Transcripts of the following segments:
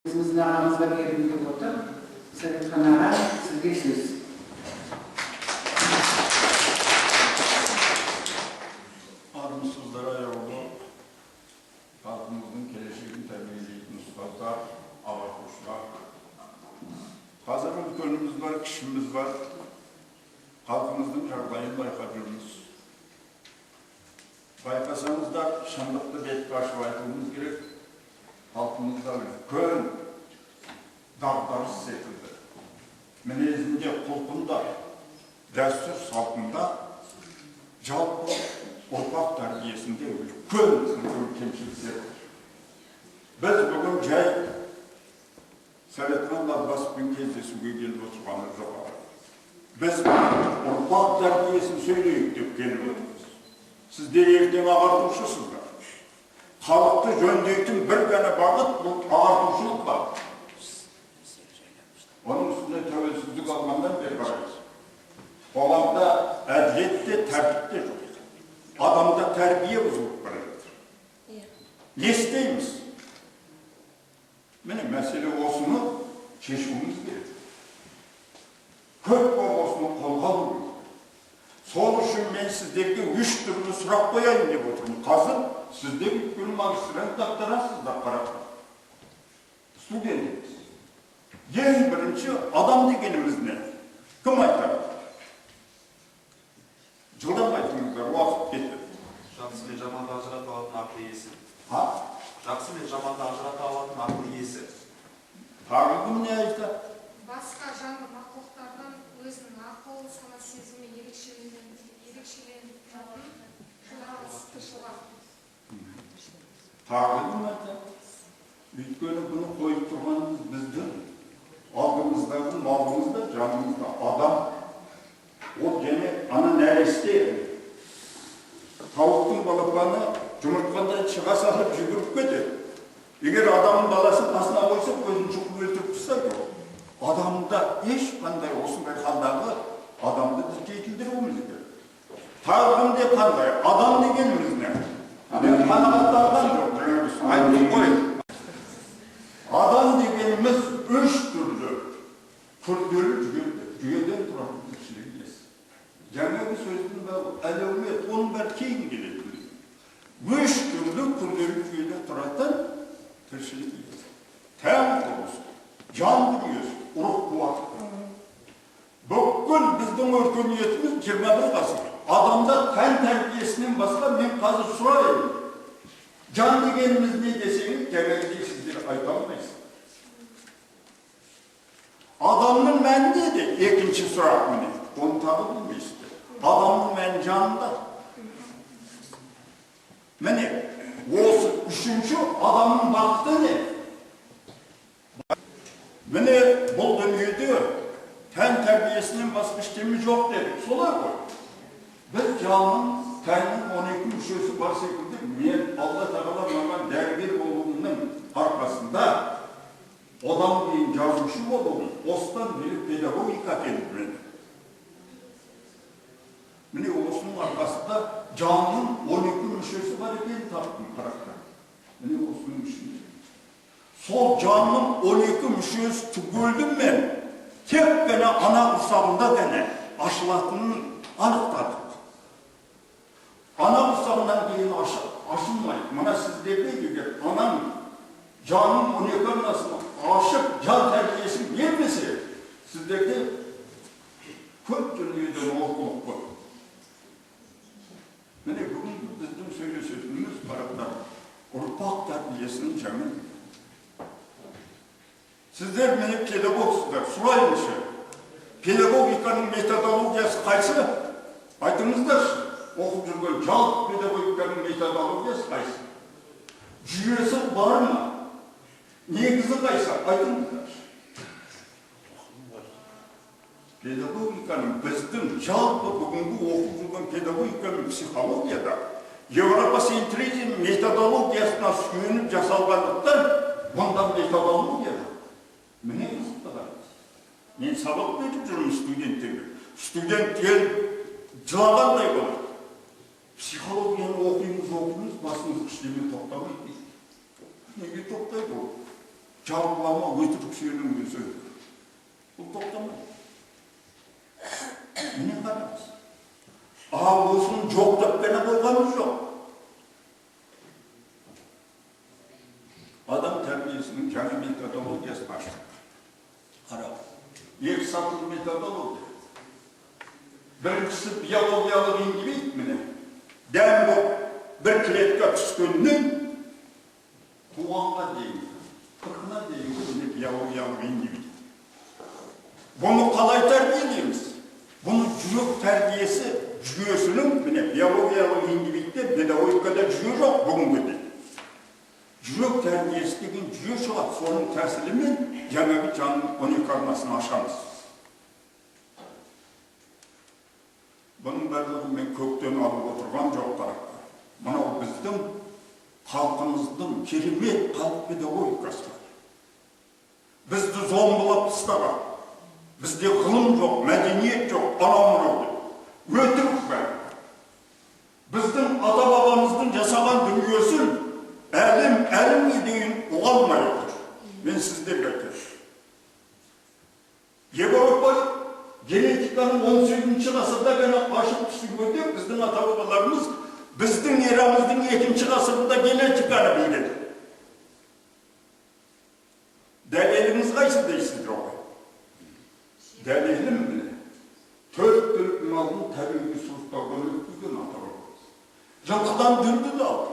Өзіміздің ағамызға бергім келіп отыр. Советхан аға, сізге сөз. Армысыздар, аяулы халқымыздың келешегін тәрбиелейтін ұстаздар, ағартушылар. Қазір үлкеніміз бар, кішіміз бар. Халқымыздың жағдайын байқап жүрміз. Байқасаңыздар, шындықты бетке ашып айтуымыз керек. Халқымызда үлкен дағдарыс секілді. Мінезінде, құлқында, дәстүр салтында, жалпы ұрпақ тәрбиесінде үлкен үлкен кемшіліктер бар. Біз бүгін жай Советхан Ғаббасовпен кездесуге келіп отырғанымыз жоқ. Біз ұрпақ тәрбиесін сөйлейік деп келіп отырмыз. Сіздер ертең ағартушысыздар. Халықты жөндейтін бір ғана бағыт бұл ағартушылық бағыт. Оның үстіне тәуелсіздік алғандан бері қараймыз. Қоғамда әділет те, тәртіп те жоқ. Адамда тәрбие бұзылып бара жатыр. Не істейміз? Міне мәселе осыны шешуіміз керек. Көп болып осыны қолға алу керек. Сол үшін мен сіздерге үш түрлі сұрақ қояйын деп отырмын. Қазір сіздер өйткені магистрант, докторантсыздар, қарап. Студентпіз. Ең бірінші адам дегеніміз не? Кім айтады? Жылдам айтыңыздар, уақыт кетті. Жақсы мен жаманды ажырата алатын ақыл иесі. А? Жақсы мен жаманды ажырата алатын ақыл иесі. Тағы кім не айтады? Басқа жанды мақұлықтардан өзінің ақыл, сана сезімі ерекшеленетін жаратылысты тұлға. Тағы кім айтады? Өйткені бұны қойып тұрғанымыз біздің алдымыздағы малымызда, жанымызда адам. Ол және ана нәресте тауықтың балапаны жұмыртқандай шыға салып жүгіріп кетеді. Егер адамның баласын қасына қойса, көзін шұқып өлтіріп тастайды ол. Адамда ешқандай осындай халдағы адамды біз жетілдіруіміз керек. Тағы кімде қандай? Адам дегеніміз не? Мен қанағаттанған жоқ, жаңа айттым ғой. Адам дегеніміз үш түрлі күрделі жүйеден тұратын тіршілік иесі. Жаңағы сөздің бәрі әлеумет, оның бәрі кейін келеді. Үш түрлі күрделі жүйеден тұратын тіршілік иесі. Тән құрылысы, жан дүниесі, рух қуаты. Бүкіл біздің өркениетіміз 21 ғасыр. Адамда тән тәрбиесінен басқа мен қазір сұрайын. Жан дегеніміз не десеңіз, жаңағыдай сіздер айта алмайсыз. Адамның мәні не де? Екінші сұрақ міне. Оны тағы білмейсіздер. Адамның мәні жанында. Міне, осы үшінші адамның бақыты не? Міне, бұл дүниеде тән тәрбиесінен басқа ештеме жоқ дедік. Солай ғой. Біз жанның, тәннің 12 мүшесі бар секілді, мен Алла тағала маған дәрігер болуымның арқасында одан кейін жазушы болуым, осыдан бері педагогика келіп мені. Міне осының арқасында жанның 12 мүшесі бар екенін таптым қарақта. Міне осының ішінде. Сол жанның 12 мүшесі түгелімен тек қана ана құрсағында ғана ашылатынын анықтадық. Ана құрсағынан кейін ашылмайды. Мына сіздерде егер анаң жанның 12 арнасын ашып, жан тәрбиесін бермесе, сіздерде көп дүниеден олқылық көп. Міне бүгінгі біздің сөйлесетініміз қараптар ұрпақ тәрбиесінің жаңа. Сіздер міне педагогсыздар, сұрайыншы. Педагогиканың методологиясы қайсы? Айтыңыздаршы. Оқып жүрген жалпы педагогиканың методологиясы қайсы? Жүйесі бар ма? Негізі қайсы? Айтыңыздаршы. Педагогиканың біздің жалпы бүгінгі оқып жүрген педагогика мен психологияда европацентризм методологиясына сүйеніп жасалғандықтан бұнда методология жоқ. Міне қызықты қараңыз. Мен сабақ беріп жүрмін студенттерге. Студент келіп жылағандай болады. Психологияны оқимыз, оқимыз, басымыз ештеме тоқтамайды дейді. Неге тоқтайды ол? Жалпылама өтірік сөйленген сөз. Бұл тоқтамайды. Міне қараңыз. Ал осыны жоқ деп қана қойғанымыз жоқ. Адам тәрбиесінің жаңа методологиясын аштық. Қарап. Екі сатылы методология. Біріншісі биологиялық индивид міне. Дән боп бір клетка түскеннен туғанға дейін, қырқына дейінгі міне биологиялық индивид. Бұны қалай тәрбиелейміз? Бұны жүрек тәрбиесі жүйесінің міне биологиялық индивидте педагогикада жүйе жоқ бүгінгіде. Жүрек тәрбиесі деген жүйе шығады, соның тәсілімен жаңағы жанның 12 арнасын ашамыз. Бұның барлығын мен көктен алып отырған жоқ қарақтар. Мынау біздің халқымыздың керемет халық педагогикасы бар. Бізді зомбылап тастаған. Бізде ғылым жоқ, мәдениет жоқ, анау-мынау деп. Өтірік бәрі. Біздің ата-бабамыздың жасаған дүниесін әлем әлемге дейін ұға алмай отыр. Мен сіздерге айтайын. Европа генетиканың 18-ші ғасырда ғана ашып түсінгенде біздің ата-бабаларымыз біздің эрамыздың 2-ші ғасырында генетиканы білген. Дәлеліңіз қайсы дейсіздер ғой? Дәлелім міне. 4 түлік малдың табиғи сұрыптаудан өткізген ата-бабамыз. Жылқыдан дүлдүл алды.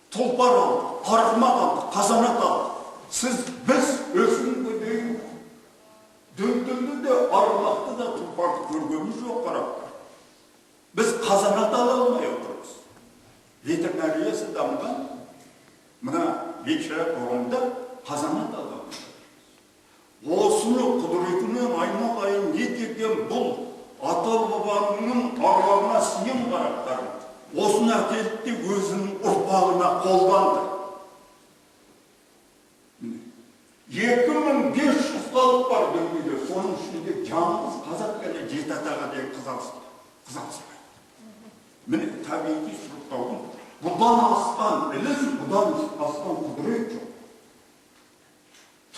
Тұлпар алды, арғымақ алды, қазанат алды. Сіз, біз өсімге дейін дүлдүлді де, арғымақты да, тұлпарды көргеніміз жоқ қараптар. Біз қазанат ала алмай отырмыз. Ветеринариясы дамыған мына бейшара қоғамда қазанат ала алмай. Осыны құдіретінен айналайын не деген бұл ата-бабаның аруағына сыйым қараптарым. Осыны әкелді де өзінің ұрпағына қолданды. 2500 халық бар дүниеде, соның ішінде жалғыз қазақ қана жеті атаға дейін қыз алыспайды. Міне табиғи сұрыптаудың бұдан асқан ілім, бұдан асқан құдірет жоқ.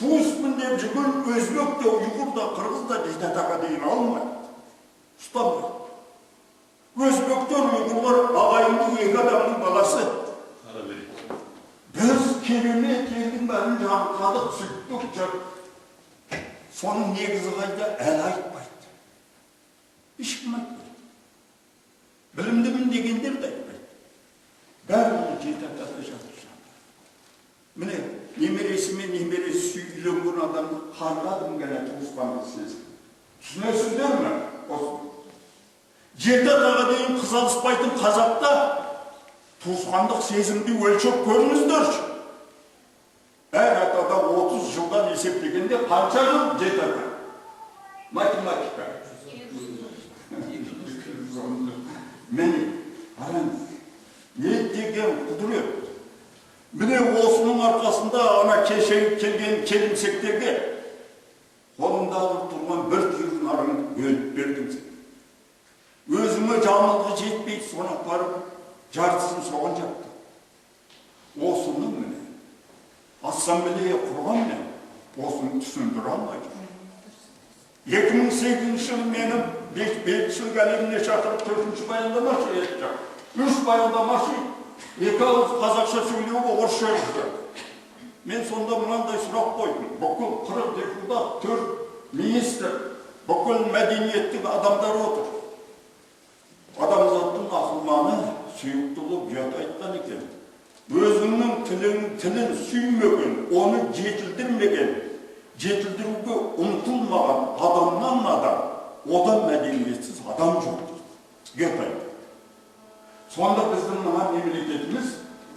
Туыспын деп жүрген өзбек те, ұйғыр да, қырғыз да жеті атаға дейін алмайды, ұстамайды. Өзбектер, ұйғырлар ағайынды екі адамның баласы. Біз керемет елдің бәрін жаңқадық, сөйттік, жүр. Соның негізі қайда әлі айтпайды. Ешкім айтпайды. Білімдімін дегендер де айтпайды. Бәрі жеті атада жатыр жандар. Міне немересі мен немересі үйленген адамды қарғадым ғана туысқандық сезім. Түсінесіздер ме? Осыны. Жеті атаға дейін қыз алыспайтын қазақта туысқандық сезімді өлшеп көріңіздерші. Әр атада 30 жылдан есептегенде қанша жыл жеті ата? Математика. Міне, қараңыз, не деген құдірет. Міне осының арқасында ана кешегі келген келімсектерге қолыңдағы тұрған бір түйір нарыңды бөліп бердің сен. Өзіңе жамылғы жетпей, соны апарып, жартысын соған жапты. Осыны міне ассамблея құрғанмен осыны түсіндіре алмай жүр. 2008 жылы мені бейбітшілік әлеміне шақырып 4-ші баяндамашы етті. 3 баяндамашы, 2 ауыз қазақша сөйлеуге орысша жүрді. Мен сонда мынандай сұрақ қойдым. Бүкіл 40 депутат, 4 министр, бүкіл мәдениеттің адамдары отыр. Адамзаттың ақылманы сүйікті ұлы Гете айтқан екен. Өзіңнің тілін сүймеген, оны жетілдірмеген, жетілдіруге ұмтылмаған адамнан адам, одан мәдениетсіз адам жоқ дейді. Гете айтты. Сонда біздің мына мемлекетіміз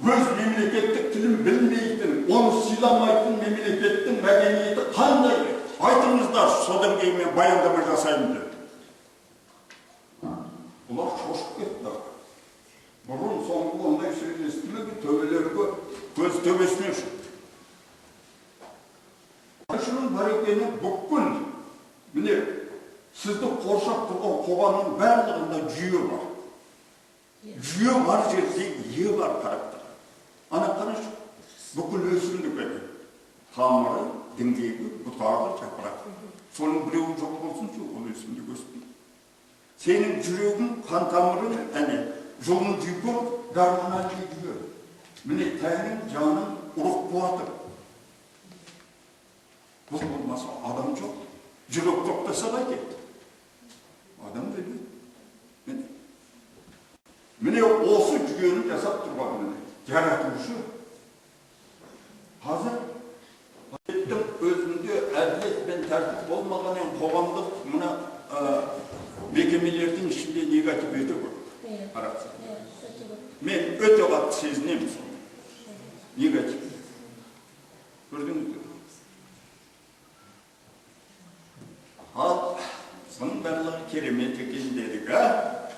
өз мемлекеттік тілін білмейтін, оны сыйламайтын мемлекеттің мәдениеті қандай? Айтыңыздар, содан кейін мен баяндама жасаймын деді. Бұлар шошып кетті. Бұрын соңғы ондай сөз естімеген, төбелерге көз төбесіне шықты. Шының бар екені бүкіл, міне, сізді қоршап тұрған қоғамның барлығында жүйе бар. Жүйе бар жерде ие бар қараптар. Ана қарашы, бүкіл өсімдік әлемі. Тамыры, діңгегі, бұтағы, жапырағы. Соның біреуі жоқ болсыншы, ол өсімдік өспейді. Сенің жүрегің, қан тамырың, әне, жұлын жүйкең, гормональный жүйе. Міне тәнің, жаның, рух қуаты. Бұл болмаса адам жоқ. Жүрек тоқтаса қайтеді? Адам өледі. Міне. Міне осы жүйені жасап тұрған міне жаратушы. Қазір өзінде әділет пен тәртіп болмағаннан қоғамдық мына мекемелердің ішінде негатив өте көп. Қарақшы. Мен өте қатты сезінемін соны. Негатив. Көрдіңіз бе? Ал бұның барлығы керемет екен дедік, а?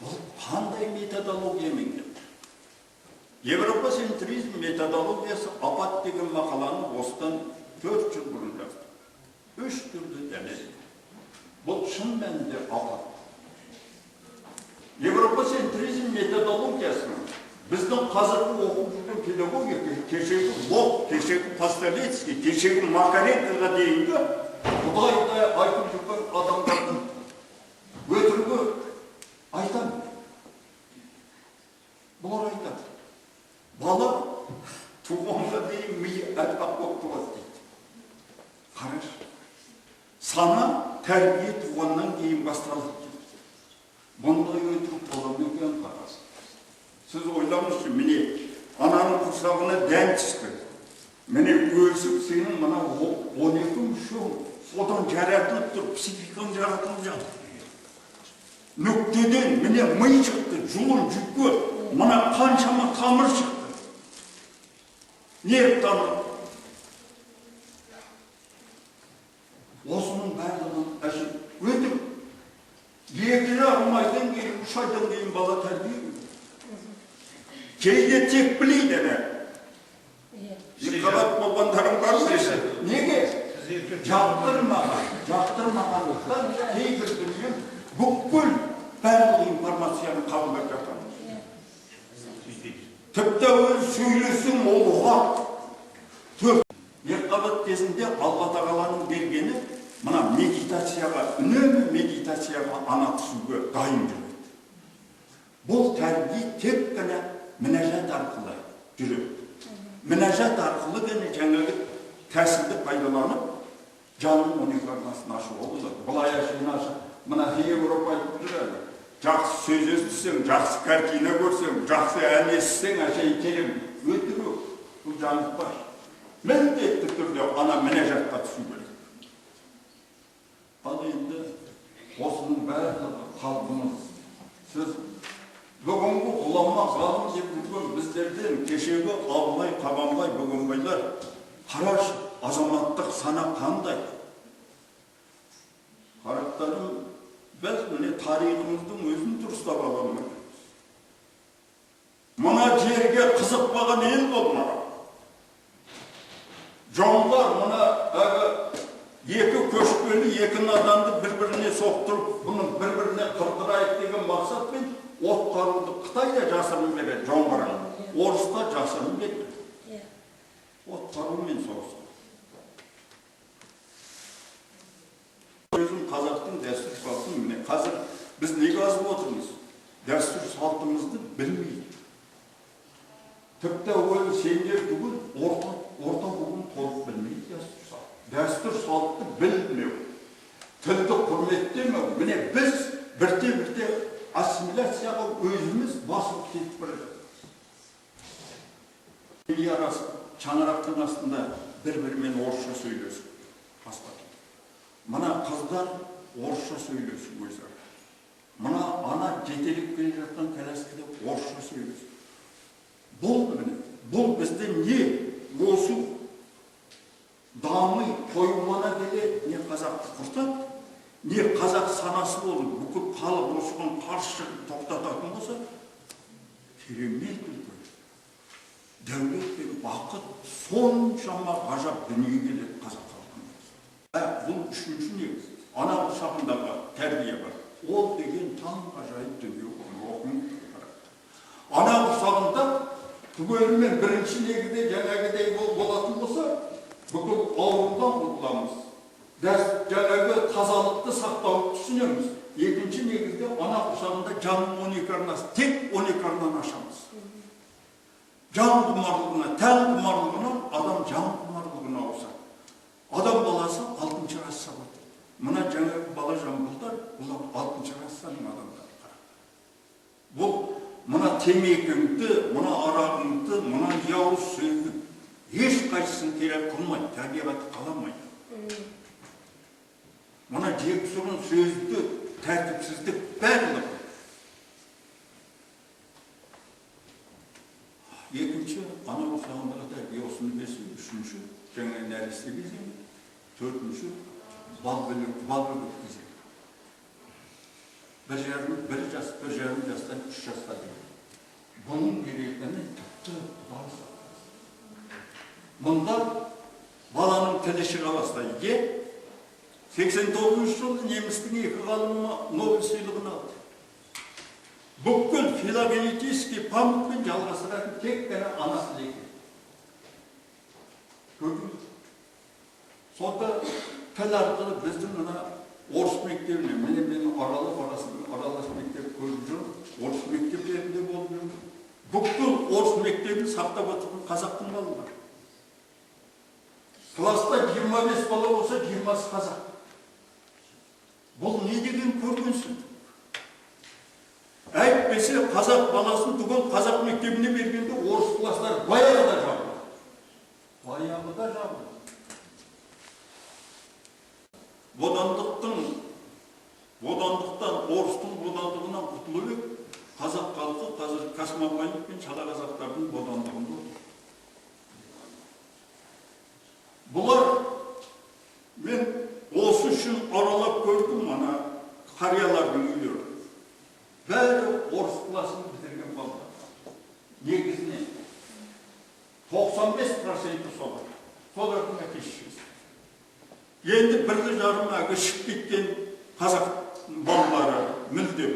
Бұл қандай методологиямен келді? Европацентризм методологиясы апат деген мақаланы осыдан 4 жыл бұрын жаздым. 3 түрлі дәлел. Бұл шын мәнінде апат. Европацентризм методологиясының біздің қазіргі оқып жүрген педагогика, кешегі Лок, кешегі Пастолецкий, кешегі Макаренкоға дейінгі құдайдай айтып жүрген адамдардың өтірігі айтамын. Бұлар айтады. Бала туғанға дейін миы әппақ болып туады дейді. Қарашы. Сана тәрбие туғаннан кейін басталады дейді. Бұндай өтірік бола ма екен қарасы? Сіз ойлаңызшы, міне ананың құрсағына дән түсті. Міне өсіп сенің мына 12 мүшең содан жаратылып тұр, психикаң жаратылып жатыр. Нүктеден міне ми шықты, жұлын, жүйке, мына қаншама тамыр шықты. Нерв тамыр. Осының барлығын әшейін өтіп, 2,5 айдан кейін, 3 айдан кейін бала тәрбие. Кейде тек білейді әне. Екіқабат болғандарың бар ма? Неге? Жақтырмаған, жақтырмағандықтан кейбір дүние бүкіл барлық информацияны қабылдап жатады. Тіпті өз сөйлесің ол ұғады. Төрт. Екіқабат кезінде Алла Тағаланың бергені мына медитацияға, үнемі медитацияға ана түсуге дайын жүреді. Бұл тәрбие тек қана мінәжат арқылы жүреді. Мінәжат арқылы ғана жаңағы тәсілді пайдаланып, жанның 12 арнасын ашуға болады. Былай әшейін ашып, мына Еуропа айтып жүреді. Жақсы сөз естісең, жақсы картина көрсең, жақсы ән естісең, әшейін керем. Өтірік, бұл жаңылтпаш. Міндетті түрде ана мінәжатқа түсу керек. Ал енді осының барлығы халқымыз. Сіз бүгінгі ғұлама ғалым деп жүрген біздерден кешегі Абылай, Қабанбай, Бөгенбайлар, қарашы, азаматтық сана қандай? Қарақтарым, біз міне тарихымыздың өзін дұрыстап ала алмаймыз. Мына жерге қызықпаған ел болмаған. Жоңғар мына екі көшпелі, екі наданды бір-біріне соқтырып, бұның бір-біріне қырдырайық деген мақсатпен от қаруды Қытай да жасырын береді, жоңғарға. Орыс та жасырын береді. От қарумен соғысты. Өзім қазақтың дәстүр салтын, міне қазір біз неге азып отырмыз? Дәстүр салтымызды білмейді. Тіпті ол сендер түгіл орта буын толық білмейді дәстүр салт. Дәстүр салтты білмеу, тілді құрметтемеу, міне біз бірте-бірте ассимиляцияға өзіміз басып кетіп бара жатырмыз. Арасы, шаңырақтың астында бір-бірімен орысша сөйлесіп бастады. Мына қыздар орысша сөйлесіп өзара. Мына ана жетелеп келе жатқан коляскада орысша сөйлесіп. Бұл міне, бұл бізде не осы дами қоюлана келе не қазақты құртады, не қазақ санасы болып бүкіл халық осыған қарсы шығып тоқтататын болса, керемет үлкен дәулет пен бақыт соншама ғажап дүние келеді қазақ халқына. Бұл үшінші негіз. Ана құрсағындағы тәрбие бар. Ол деген таңғажайып дүние. Ана құрсағында түгелімен бірінші негізде жаңағыдай болатын болса, Бүкіл аурудан құтыламыз. Жаңағы тазалықты сақтауды түсінеміз. Екінші негізде ана құрсағында жанның 12 арнасы, тек 12 арнаны ашамыз. Жан құмарлығына, тән құмарлығынан адам жан құмарлығына ауысады. Адам баласы 6-шы расаға өтеді. Мына жаңағы бала жамбылдар, бұлар 6-шы расаның адамдары. Бұл мына темекіңді, мына арағыңды, мына яуыз сөзді ешқайсысын керек қылмайды, табиғаты қаламайды. Мына жексұрын сөзді, тәртіпсіздік барлығы. Екінші, ана құрсағындағы тәрбие осыны берсін. Үшінші, жаңа нәресте кезеңі. Төртінші, балбөлек кезеңі. 1,5 жас, 1,5 жастан 3 жасқа дейін. Бұның керектіні тіпті Құдай сақтасын. Мұнда баланың тілі шыға бастайды. 89 жылы немістің 2 ғалымы Нобель сыйлығын алды. Бүкіл филогенетический памятпен жалғастыратын тек қана ана тілі екен. Көрдіңіз? Сонда тіл арқылы біздің мына орыс мектебіне, міне мен аралас мектеп көріп жүрмін, орыс мектептерінде болып жүрмін. Бүкіл орыс мектебін сақтап отырған қазақтың балалары. Класста 25 бала болса, 20-сы қазақ. Бұл не деген көргенсіздік? Әйтпесе қазақ баласын түгел қазақ мектебіне бергенде орыс кластары баяғыда жабылды. Баяғыда жабылды. Бодандықтан, орыстың бодандығынан құтылып ек, қазақ халқы қазір космополит пен шала қазақтардың бодандығында отыр. Бұлар, мен осы үшін аралап көрдім ана қариялардың үйлері. Бәрі орыс класын бітірген балалар. Негізінен 95% солар. Солардың әке шешесі. Енді 1,5 әлгі шығып кеткен қазақ балалары мүлдем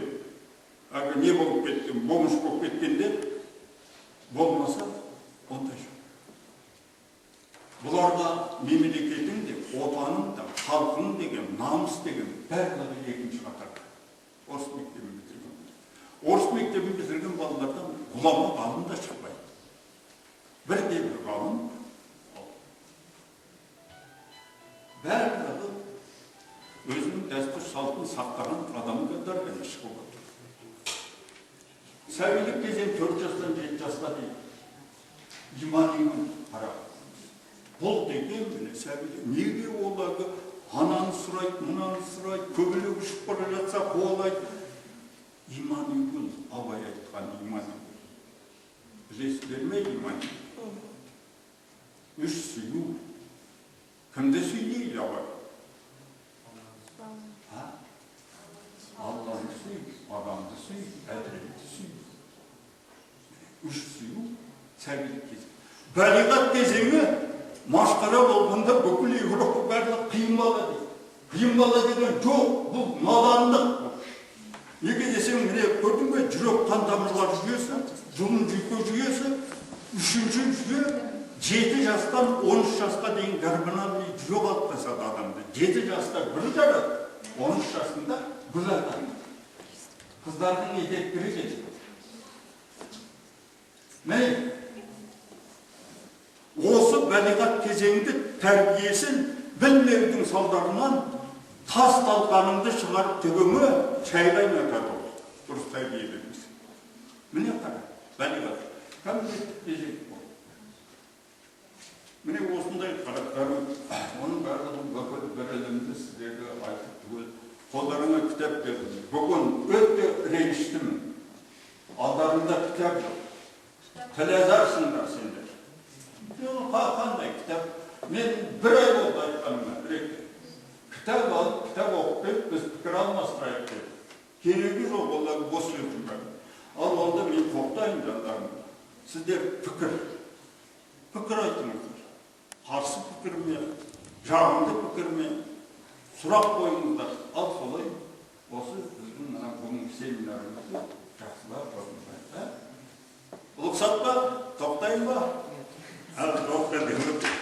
әлгі не болып кеткен, бомж болып кеткенде болмаса ондай жоқ. Бұларда мемлекетің де, отаның да, халқың деген, намыс деген барлығы екінші қатарда. Орыс мектебін бітірген. Орыс мектебін бітірген балалардан ғұлама ғалым да шықпайды. Бірде бір ғалым барлығы өзінің дәстүр салтын сақтаған адамдар ғана шығып отыр. Сәбилік кезең 4 жастан 7 жасқа дейін. Иман қарап. Бұл деген міне сәбилік. Неге оларды ананы сұрайды, мынаны сұрайды, көбелек ұшып бара жатса қуалайды. Иман гүл, Абай айтқан иман гүл. Білесіздер ме иман гүл? Үш сүю. Кімді сүймейді Абай? Алланы сүй, адамды сүй, әділетті сүй. Үш сүю сәбилік кезеңі. Балиғат кезеңі масқара болғанда бүкіл Еуропа барлық қиын бала дейді. Қиын бала деген жоқ, бұл надандық. Неге десең, міне көрдің бе, жүрек қан тамырлар жүйесі, жұлын жүйке жүйесі, үшінші жүйе 7 жастан 13 жасқа дейін гормональный жүйе қалыптасады адамда. 7 жаста гүл жарады, 13 жасында гүл атады. Қыздардың етектері жетеді. Міне, осы балиғат кезеңді тәрбиесін білмеудің салдарынан тас талқаныңды шығарып төбеңе шай қайнатады ол. Дұрыс тәрбие бермесе. Міне қара, балиғат. Кәмелеттік кезең бұл. Міне осындай қараттарым, оның барлығын бүкіл бір ілімді сіздерге айтып түгел. Қолдарыңа кітап бердім. Бүгін өте реніштімін. Алдарында кітап жоқ. Тіләзарсыңдар сендер. Қандай кітап? Мен бір ай болды айтқаныма, бір екі. Кітап алып, кітап оқып беріп, біз пікір алмастырайық деп. Керегі жоқ, олар бос сөздің бәрі. Ал онда мен тоқтаймын жандарым. Сіздер пікір айтыңыздар. Қарсы пікірме, жағымды пікірме, сұрақ қойыңыздар. Ал солай осы біздің мына бүгінгі семинарымызды жақсылап орындайық. Рұқсат па? Тоқтайын ба? Ал тоқтадым.